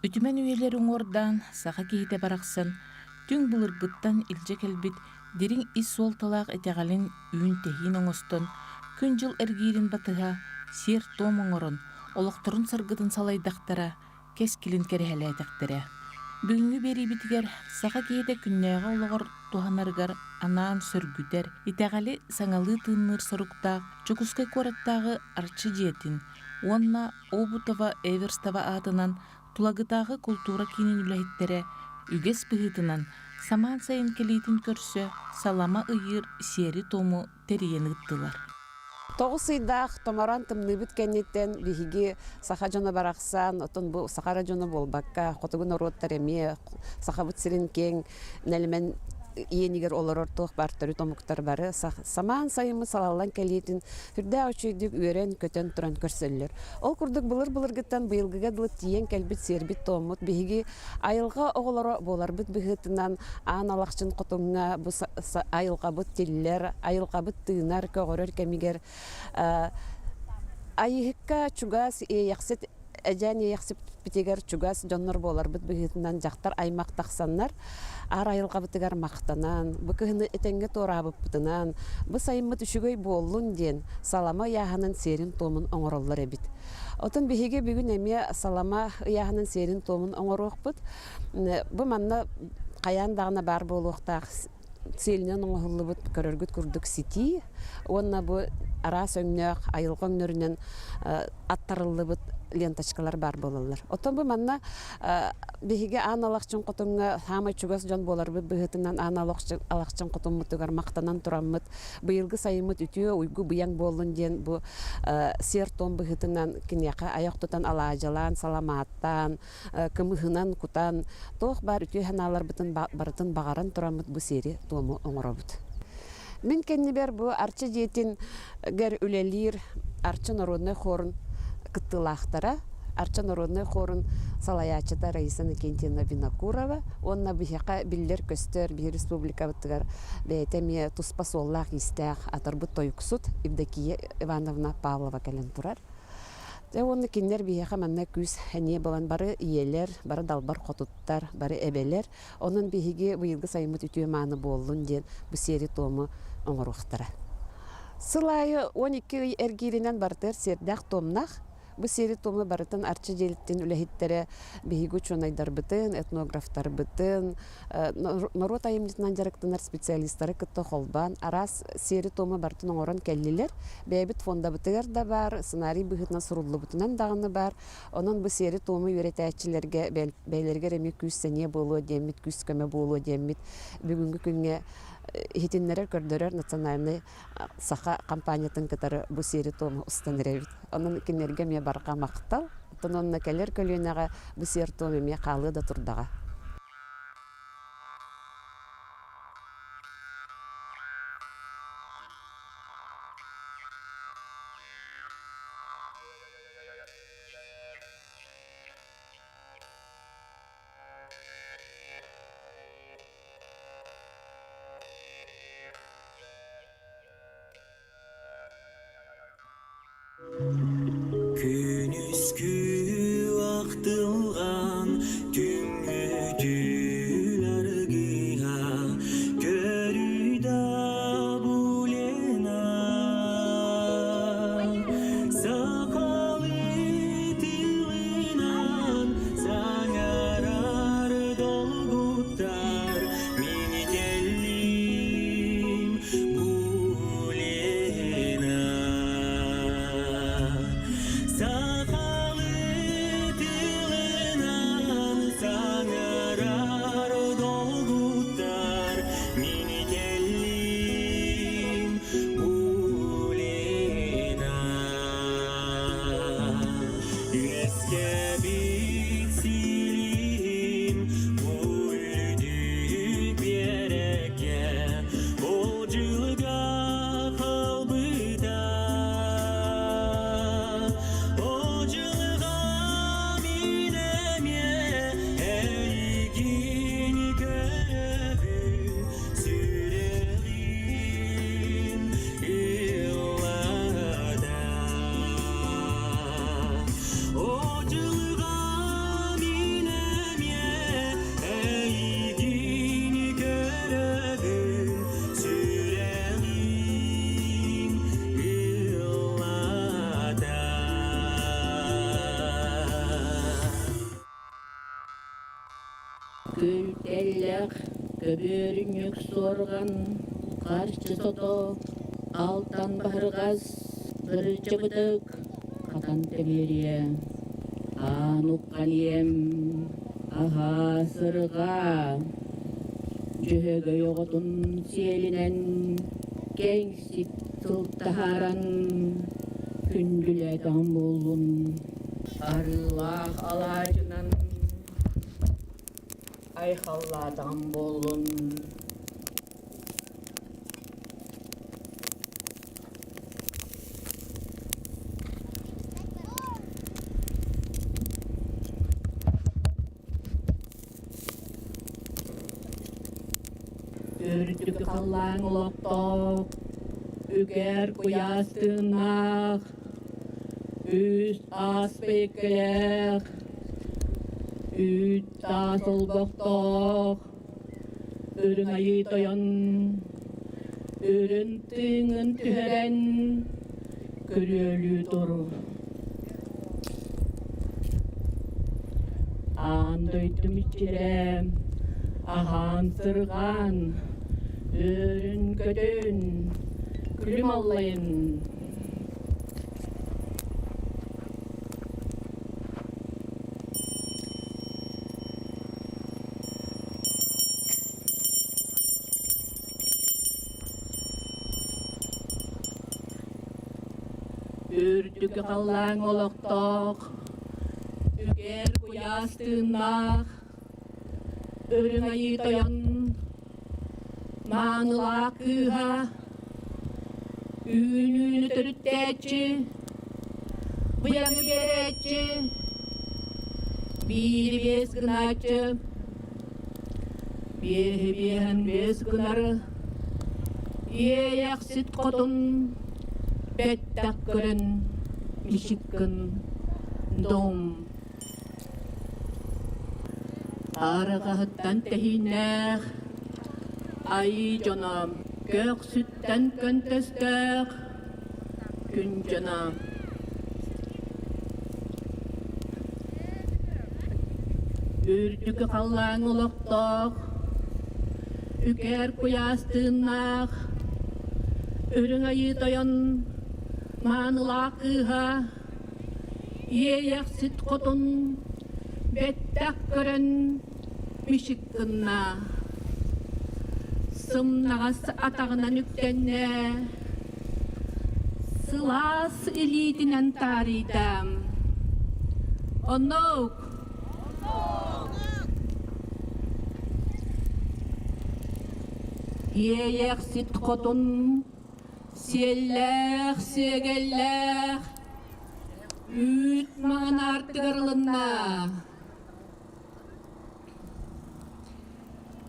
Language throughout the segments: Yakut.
Үтүмэн үйэлэр уҥуордаан саха киһитэ барахсан түҥ былыргыттан илдьэ кэлбит дириҥ ис суолталаах итэҕэлин үүн-тэһиин оҥостон, күн-дьыл эргиирин батыһа сиэр-туом оҥорон, олохторун саргытын салайдахтара, кэскилин кэрэһэлээтэхтэрэ. Бүгүҥҥү биэриибитигэр саха киһитэ күннээҕи олоҕор туһанарыгар анаан сөргүтэр, итэҕэли саҥалыы тыынныыр соруктаах Дьокуускай куораттааҕы Арчы дьиэтин уонна Обутова Эверстова аатынан Тулагытааҕы култуура киинин үлэһиттэрэ үгэс быһыытынан самаан сайын кэлиитин көрсө салама ыйыыр сиэри-туому тэрийэн ыыттылар. 9 ыйдаах томороон тымныыбыт кэнниттэн биһиги саха дьоно барахсан, оттон бу саха эрэ дьоно буолбакка, хотугу норуоттар эмиэ Сахабыт сирин киэҥ нэлэмэн иэнигэр олорор туох баар төрүт омуктар бары самаан сайыммыт салаллан кэлиитин сүрдээх үчүгэйдик үөрэн-көтөн туран көрсөллөр. Ол курдук былыр-былыргыттан быйылгыга дылы тиийэн кэлбит сиэрбит-туоммут биһиги айылҕа оҕолоро буоларбыт быһыытынан аан алахчын хотуҥҥа бу айылҕабыт тиллэр, айылҕабыт тыынар, көҕөрөр кэмигэр Айыыһыкка чугас Иэйэхсит Эдьээн Иэйэхсиппитигэр чугас дьоннор буоларбыт быһыытынан дьахтар аймах тахсаннар аар айылҕабытыгар махтанан, бу кыһыны этэҥҥэ туораабыппытынан, бу сайыммыт үчүгэй буоллун диэн салама ыйааһынын сиэрин-туомун оҥороллор эбит. Отон биһиги бүгүн эмиэ салама ыйааһынын сиэрин-туомун оҥоруохпут. Бу манна хайаан даҕаны баар буолуохтаах сиэлинэн оҥоһуллубут көрөргүт курдук ситии уонна бу араас өҥнөөх айылҕа өҥнөрүнэн аттарыллыбыт ленточкалар баар буолаллар. Оттон бу манна биһиги Аан Алахчын хотуҥҥа саамай чугас дьон буоларбыт быһыытынан Аан Алахчын хотуммутугар махтанан тураммыт быйылгы сайыммыт үтүө уйгу быйаҥ буоллун диэн бу сиэр-туом быһыытынан киниэхэ айах тутан алаадьылаан, саламааттаан, кымыһынан кутан, туох баар үтүө санааларбытын барытын баҕаран тураммыт бу сиэри-туому оҥоробут. Мин кэннибэр бу Арчы дьиэтин гэр үлэлиир Арчы народнай хорун кыттыылаахтара, Арчы народнай хорун салайааччыта Раиса Иннокентьевна Винокурова уонна биһиэхэ биллэр-көстөр биһи республикабытыгар бэйэтэ эмиэ туспа суоллаах-иистээх атырбыт тойуксут Евдокия Ивановна Павлова кэлэн турар. Дьэ уонна кинилэр биһиэхэ манна күүс эниэ буолан бары ийэлэр, бары далбар хотуттар, бары эбэлэр. Онон биһиги быйылгы сайыммыт үтүө-мааны буоллун диэн бу сиэри-туому оҥоруохтара. Сыл аайы 12 ый эргииринэн барытыгар сиэрдээх-туомнаах. Бу сиэри-туому барытын Арчы дьиэлиттэн үлэһиттэрэ биһиги учуонайдарбытын, этнографтарбытын, норуот айымньытынан дьарыктанар специалистары кытта холбоон араас сиэри-туому барытын оҥорон кэллилэр. Бэйэбит фондабытыгар да баар, сценарий быһыытынан суруллубутунан даҕаны баар. Онон бу сиэри-туому үөрэтээччилэргэ бэйэлэригэр эмиэ күүс-сэниэ буолуо диэммит, күүс-көмө буолуо диэммит бүгүҥҥү күҥҥэ иһитиннэрэр, көрдөрөр национальнай саха компаниятын кытары бу сиэри-туому устан эрэбит. Онон кинилэргэ эмиэ барҕа махтал. Оттон онно кэлэр көлүөнэҕэ бу сиэр-туом эмиэ хаалыа да турдаҕа. Күнүскү ахтылҕан түҥҥү. Бэрбэх, көбүөрүнньүк суорҕан, харчы сото, алтан баһырҕас, бырычча бытык, хатан тэбиэриэ, аан ухханиэм, аһаа сырҕаа, Дьөһөгөй оҕотун сиэлинэн кэҥсик тыл таһааран күндүлээтэҕим буоллун. Арыылаах алаадьынан айхаллаатаҕым буоллун. Үрдүк халлаан олохтоох, үкэр куйаас тыыннаах, үс аас бэйэккэлээх, үүт таас олбохтоох, үрүҥ айыы тойон, үрүн тыыҥын түһэрэн, күрүөлүү тур. Аан дойдум иччилэ, аһаан сырҕаан, үөрүн-көтүн, күлүм аллайын. Үрдүкү халлааҥ олохтоох, үгээр куйаас тыыннаах, үрүҥ айыы тойон, маанылаах кыыһа, үүнүүнү төрүттээччи, быйаҥы биэрээччи, биири биэс гынааччы, биэһи биэһэн биэс гынар, иэйэхсит хотун бэттэх көрөн мичик гын дом Арҕаһыттан тэһииннээх айыы дьоно көхсүттэн көнтөстөөх күн дьоно Үрдүкү халлааҥ олохтоох, үкэр куйаас тыыннаах, үрүҥ айыы тойон маанылаах кыыһа, иэйэхсит хотун бэттэх көрөн мичик гынна. Сымнаҕас атаҕынан үктэннэ, сылаас илиитинэн таарыйда. Оннук! Иэйэхсит хотун сиэллээх сиэгэллээх үүт маҥан аартыгар ылынна.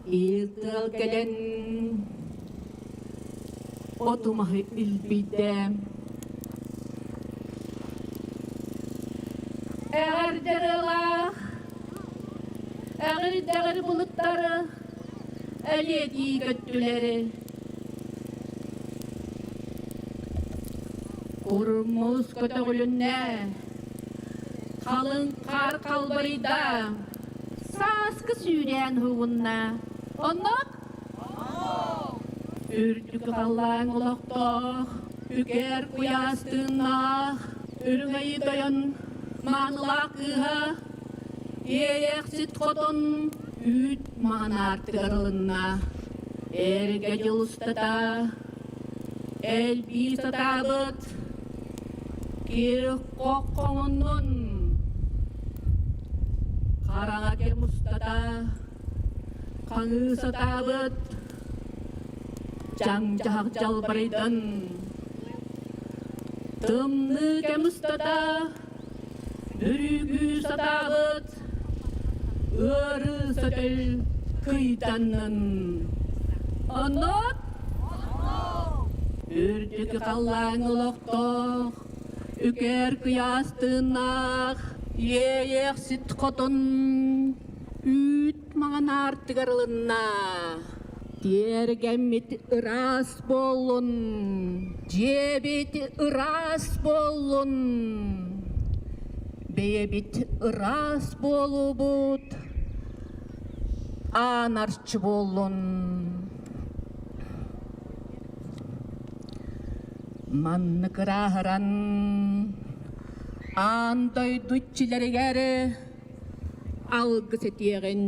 Ил тыал кэлэн оту-маһы илбийдэ. Эҕэрдэ ырыалаах, эҕирдэҕир былыттары элиэтии көттүлэри. Курмус көтөҕүлүннэ, халыҥ хаар халбарыйда, сааскы сүүрээн уһугунна. Оннук? Үрдүк халлааҥ олохтоох, үкэр куйаас тыыннаах, үрүҥ айыы тойон маанылаах кыыһа, иэйэхсит хотун үүт маҥан аартыгар ылынна. Эргэ дьыл устата элбии сатаабыт кир-хох хоҥуннун, хараҥа кэм устата хаҥыы сатаабыт чаҥ-чаһах дьалбарыйдан, тымныы кэм устата бүрүүкүү сатаабыт ыарыы сөтөл кыйданнын. Оннук? Үрдүкү халлааҥ олохтоох, үкэр куйаас тыыннаах, иэйэхсит хотун үүт маҥан аартыгар ылынна. Тиэргэммит ыраас буоллун, дьиэбит ыраас буоллун, бэйэбит ыраас буолуубут. Аан арчы буоллун. Маннык ырааһыран аан дойду иччилэригэр алгыс этиэҕин.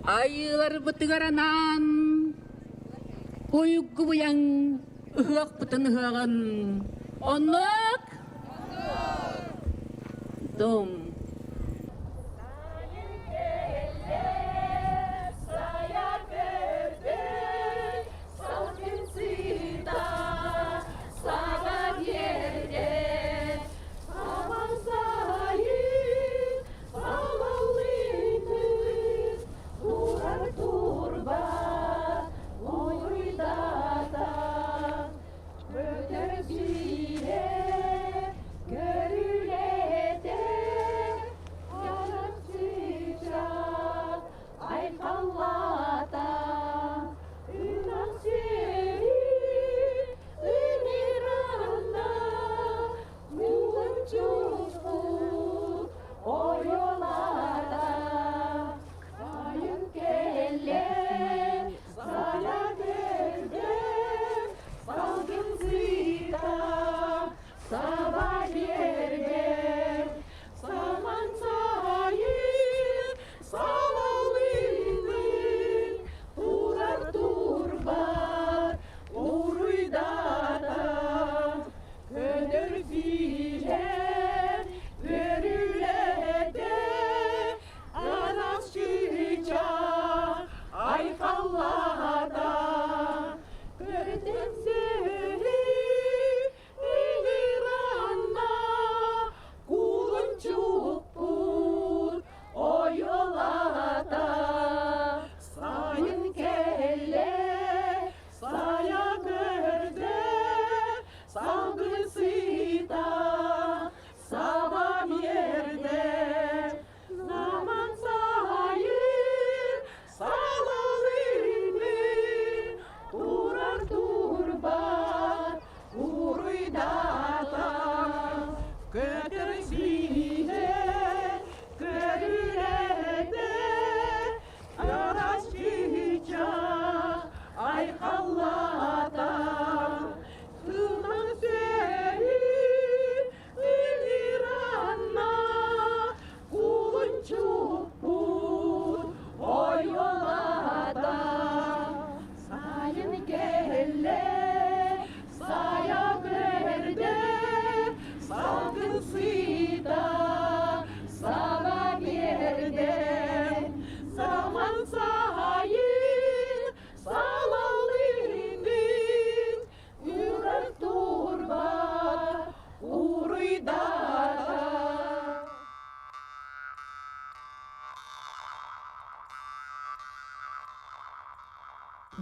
Айыыларбытыгар анаан уйгу-быйаҥ ыһыахпытын ыһыаҕын. Оннук Дом.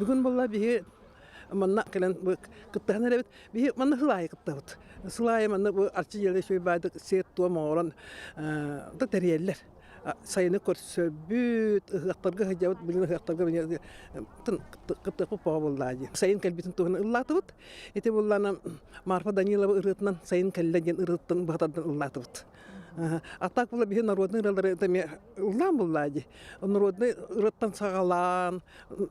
Бүгүн буолла биһи манна кэлэн кыттыһан эрэбит. Биһи манна сыл аайы кыттабыт. Сыл аайы манна бу Арчы дьиэлэ үчүгэй баайдык сиэр-туом оҥорон да тэрийэллэр. Сайыны көрсөбүт, ыһыахтарга сылдьабыт, билин ыһыахтарга кыттыахпыт бөҕө буоллаа дии. Сайын кэлбитин туһунан ыллаатыбыт. Ити буоллаана Марфа Данилова ырыатынан сайын кэллэ диэн ырыаттан быһатардан ыллаатыбыт. А так була биһи народный ырыалары эмиэ ыллаан буллаа дии. Народный ырыаттан саҕалаан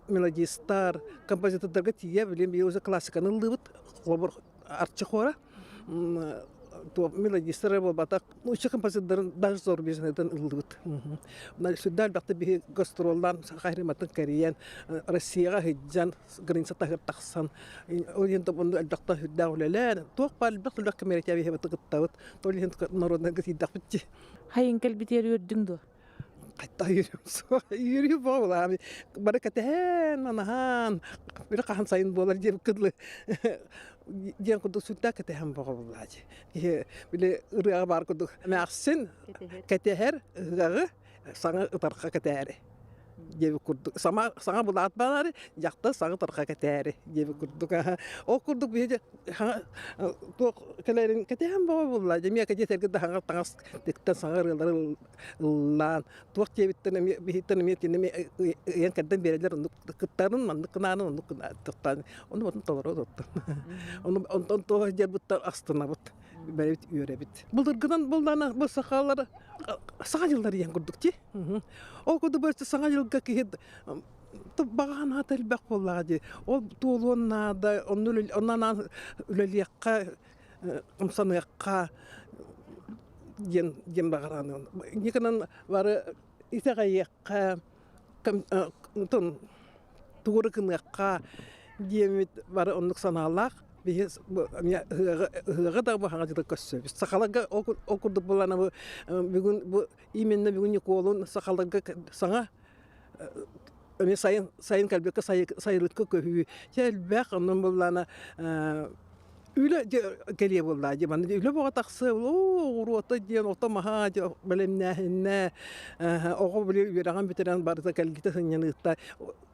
мелодистар, композитордарга тиийэ билин биһи уже классиканы ыллыыбыт. Холобур Арчы хора мелодистар буолбатах нуучча композитордарын даже зарубежныйдан ыллыбыт. Сүрдээх элбэхтик биһи гастроллаан Саха кэрийэн Россияҕа сылдьан граница таһыгар тахсан ол иһин онно элбэхтэ сүрдээх үлэлээн туох баар элбэх элбэх кэмиэрэтэ кыттабыт ол иһин народнайга тиийдэхпит дии. Хайын кэлбитигэр үөрдүҥ дуо? Хайта үөрүм суох үөрүү буолаам бары кэтэһэн манаһаан били хаһан сайын буолар диэн кыдлы диэн курдук сүрдээх кэтэһэн боҕо буллаачы киһи били ырыаҕа баар курдук эмээхсин кэтэһэр ыһыаҕы саҥа ытарха кэтээри диэбит курдук сама саҥа былаат баалаары дьахтар саҥа ытарха кэтээри диэбит курдук ол курдук биһиги туох кэлэрин кэтэһэн боҕо булла дьэ миэхэ дьиэтэргэ да саҥа таҥас тиктэн саҥа ырыалары ыллаан туох диэбиттэн эмиэ биһиттэн эмиэ итини эмиэ ыйан кэрдэн биэрэллэр оннук кыттарын маннык гынааны оннук гына тохтоон ону потом толору оттон ону онтон туох диэбиттэр астынабыт. бэрэбит үөрэбит. Былыргынан буллана бу сахалар саҥа дьыллар диэн курдук дии. Ол курдук бу саҥа дьылга киһи баҕа санаата элбэх буоллаҕа дии. Ол туолуон наада, онно анаан үлэлиэххэ, хамсаныахха диэн диэн баҕаран. Никынан бары итэҕэйиэххэ, тугу гыныахха диэммит бары оннук санаалаах биһи ыһыаҕы да баһаҕа дьылы көрсөбүт. Сахаларга ол курдук буолана бу бүгүн бу именно бүгүн Ньукуолун сахаларга саҥа эмиэ сайын сайын кэлбиккэ сайылыкка көһүү дьэ элбэх онон буоллаана үлэ кэлиэ буоллаа дии манна үлэ бөҕө тахсыа оо оҕуруота диэн ото маһа бэлэмнээһиннэ оҕо били үөрэҕин бүтэрэн барыта кэлгитэ сынньаныытта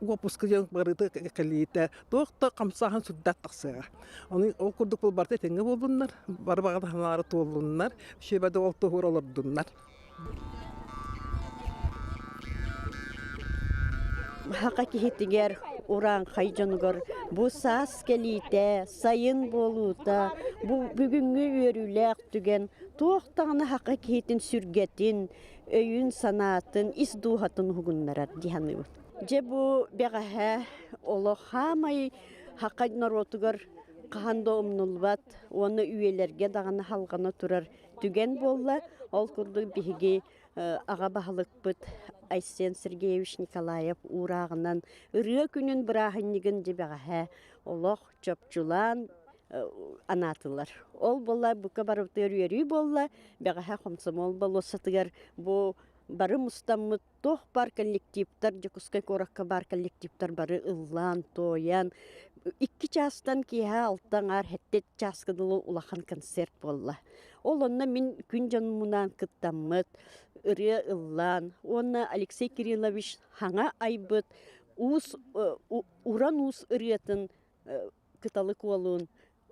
уоппуска диэн барыта кэлиитэ туох да хамсааһын сүрдээх тахсыаҕа ону ол курдук бу барыта этэҥҥэ буоллуннар бары баҕа санаалара туоллуннар үчүгэйдик ол туһугар олордуннар. Саха киһитигэр, урааҥхай дьонугар бу саас кэлиитэ, сайын буолуута, бу бүгүҥҥү үөрүүлээх түгэн туох даҕаны саха киһитин сүргэтин, өйүн-санаатын, ис дууһатын уһугуннарар дии саныыбын. Дьэ бу бэҕэһээ олох хаамай саха норуотугар хаһан да умнуллубат уонна үйэлэргэ даҕаны халҕана турар түгэн буолла. Ол курдук биһиги аҕа баһылыкпыт Айсен Сергеевич Николаев уурааҕынан ырыа күнүн бырааһынньыгын дьибэҕэһэ олох чопчулаан анаатылар. Ол буолла бука барыбытыгар үөрүү буолла. Бэҕэһээ Хомсомол болуоссатыгар бу бары мустаммыт туох баар коллективтар, Дьокуускай куоракка баар коллективтар бары ыллаан-туойан, икки чаастан киэһэ алта аҥаар сэттэ чааска дылы улахан концерт буолла. Ол онно мин күн дьонмунаан кыттаммыт, ырыа ыллаан уонна Алексей Кириллович хаҥа айбыт уус уран уус ырыатын Кыталык уолун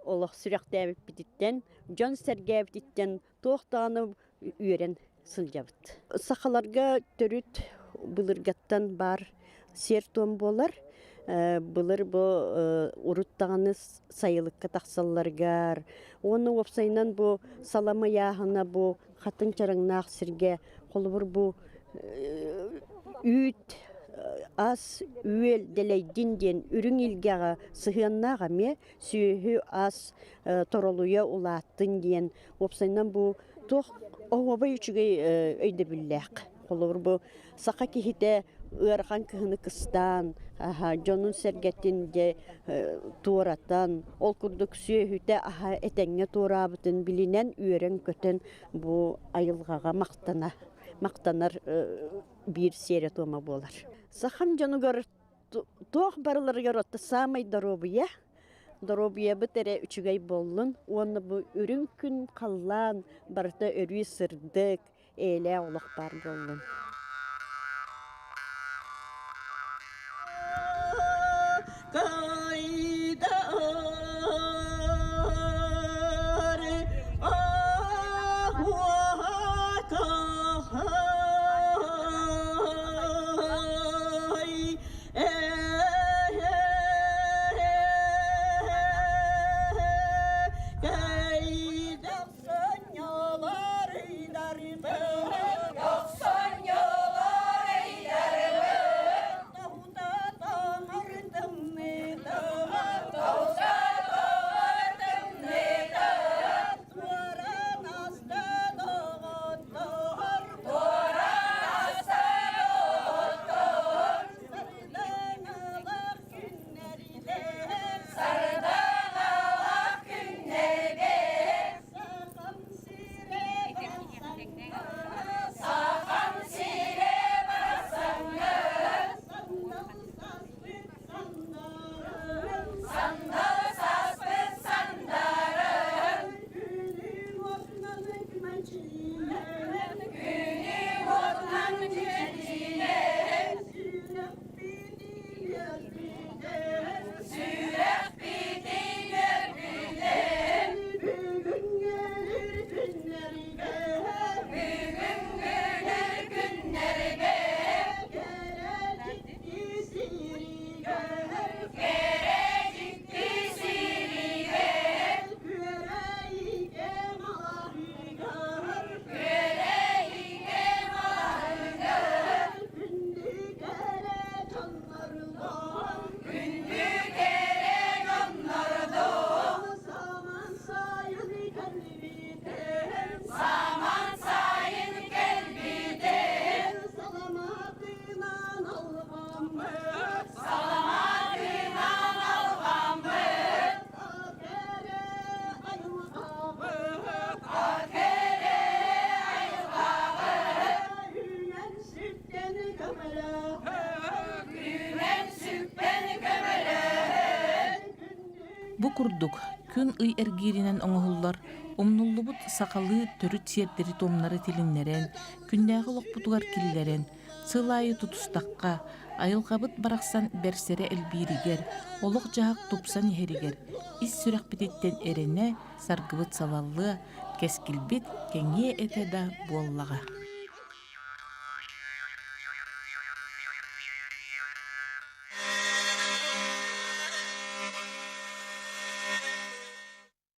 олох сүрэхтээбиппититтэн, дьон сэргээбититтэн туох даҕаны үөрэн сылдьабыт. Сахаларга төрүт былыргаттан баар сиэр-туом буолар. Былыр бу урут даҕаны сайылыкка тахсалларыгар уонна уопсайынан бу салама ыйааһына бу хатыҥ чараҥнаах сиргэ холобур бу үүт ас үөл дэлэйдин диэн үрүҥ илгэҕэ сыһыаннаах эмиэ сүөһү ас торолуйа улааттын диэн уопсайынан бу туох оһуобай үчүгэй өйдөбүллээх холобур бу саха киһитэ ыарахан кыһыны кыстаан дьонун-сэргэтин дьэ туоратан ол курдук сүөһүтэ аһа этэҥҥэ туораабытын билинэн үөрэн-көтөн бу айылҕаҕа махтана махтанар биир сиэрэ-туома буолар. Сахам дьонугар туох барыларыгар отто саамай доруобуйа, доруобуйабыт эрэ үчүгэй буоллун уонна бу үрүҥ күн халлаан барыта өрүү сырдык, эйэлээх олох баар буоллун. Бу курдук күн-ый эргииринэн оҥоһуллар умнуллубут сахалыы төрүт сиэрдэри-туомнары тилиннэрэн, күннээҕи олохпутугар киллэрэн, сыл аайы тутустахха, айылҕабыт барахсан бэрсэрэ элбииригэр, олох-дьаһах тупсан иһэригэр ис сүрэхпититтэн эрэнэ, саргыбыт салаллыа, кэскилбит кэҥиэ этэ да буоллаҕа.